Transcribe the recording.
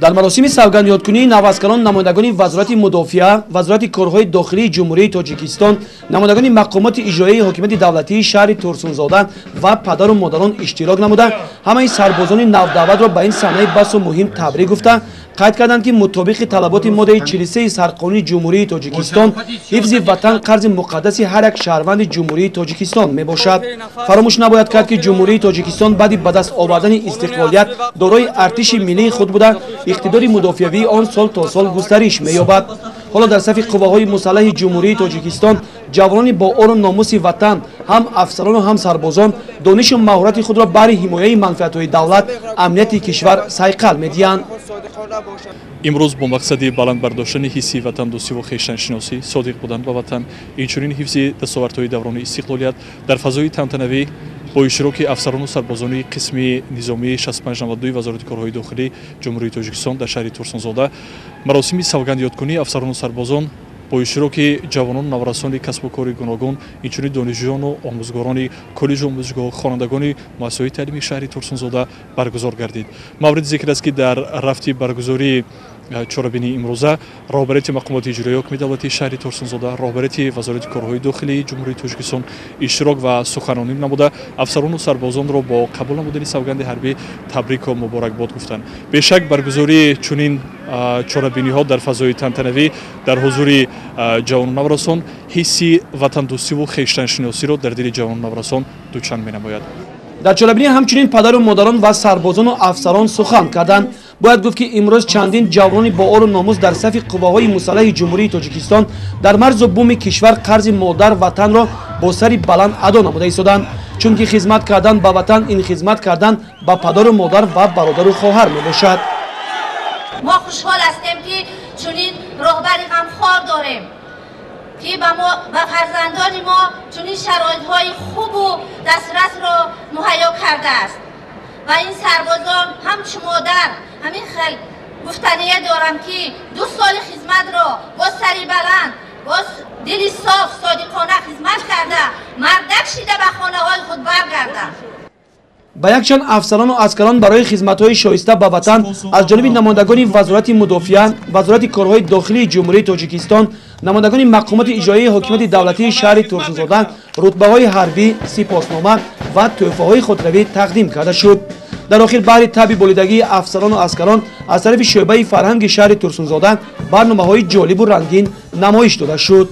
Дар маросими савгандёдкунии наваскарон намояндагони Вазорати мудофиа, Вазорати корҳои дохилии Ҷумҳурии Тоҷикистон, намояндагони мақомоти иҷроияи ҳокимияти давлатии шаҳри Турсунзода ва падару модарон иштирок намуда, ҳамаи сарбозони навдаъватро ба ин саҳнаи басу муҳим табрик гуфта, қайд карданд, ки мутобиқи талаботи моддаи 43 Сарқонуни Ҷумҳурии Тоҷикистон ҳифзи ватан қарзи муқаддаси ҳар як шаҳрванди Ҷумҳурии Тоҷикистон мебошад. Фаромӯш набояд кард, ки Ҷумҳурии Тоҷикистон баъди ба даст овардани истиқлолият дорои артиши миллии худ буда, иқтидори мудофиавии он сол то сол густариш меёбад. Ҳоло дар сафи қувваҳои мусаллаҳи Ҷумҳурии Тоҷикистон ҷавонони бо ору номуси ватан, ҳам афсарону ҳам сарбозон донишу маҳорати худро баҳри ҳимояи манфиатҳои давлат, амнияти кишвар сайқал медиҳанд. Имрӯз бо мақсади баланд бардоштани ҳисси ватандӯстиву хештаншиносӣ, содиқ будан ба ватан, инчунин ҳифзи дастовардҳои даврони истиқлолият дар фазои тантанавӣ бо иштироки афсарону сарбозони қисми низомии 6592 Вазорати корҳои дохилӣ Ҷумҳурии Тоҷикистон дар шаҳри Турсунзода маросими савгандёдкунии афсарону сарбозон бо иштироки ҷавонону наврасони касбу кори гуногун, инчунин донишҷӯёну омӯзгорони коллеҷу омӯзишгоҳ, хонандагони муассисаҳои таълимии шаҳри Турсунзода баргузор гардид. Мавриди зикр аст, ки дар рафти баргузории чорабинии имрӯза роҳбарияти мақомоти иҷроияи ҳокими давлатии шаҳри Турсунзода, роҳбарияти Вазорати корҳои дохилии Ҷумҳурии Тоҷикистон иштирок ва суханронӣ намуда, афсарону сарбозонро бо қабул намудани савганди ҳарбӣ табрику муборакбод гуфтанд. Бешак, баргузории чунин чорабиниҳо дар фазои тантанавӣ дар ҳузури ҷавону наврасон ҳисси ватандӯстиву хештаншиносиро дар дили ҷавону наврасон дучанд менамояд. Дар чорабинӣ ҳамчунин падару модарон ва сарбозону афсарон сухан карданд. Бояд гуфт, ки имрӯз чандин ҷавонони бо ору номус дар сафи қувваҳои мусаллаҳи Ҷумҳурии Тоҷикистон дар марзу буми кишвар қарзи модар ватанро бо сари баланд адо намуда истоданд, чунки хизмат кардан ба ватан ин хизмат кардан ба падару модар ва бародару хоҳар мебошад. Мо хушҳол ҳастем, ки чунин роҳбари ғамхор дорем, ки ба мо, ба фарзандони мо чунин шароитҳои хубу дастрасро муҳайё кардааст ва ин сарбозон ҳамчун модар ҳамин хел гуфтания дорам, ки 2 соли хизматро бо сари баланд, бо дили соф, содиқона хизмат карда, мардак шида ба хонаҳои худ баргарданд. Ба якчанд афсарону аскарон барои хизматҳои шоиста ба ватан аз ҷониби намояндагони Вазорати мудофиа, Вазорати корҳои дохилии Ҷумҳурии Тоҷикистон, намояндагони мақомоти иҷроияи ҳокимияти давлатии шаҳри Турсунзода рутбаҳои ҳарбӣ, сипоснома ва тӯҳфаҳои хотиравӣ тақдим карда шуд. Дар охир баҳри таби болидагии афсарону аскарон аз тарафи шӯъбаи фарҳанги шаҳри Турсунзода барномаҳои ҷолибу рангин намоиш дода шуд.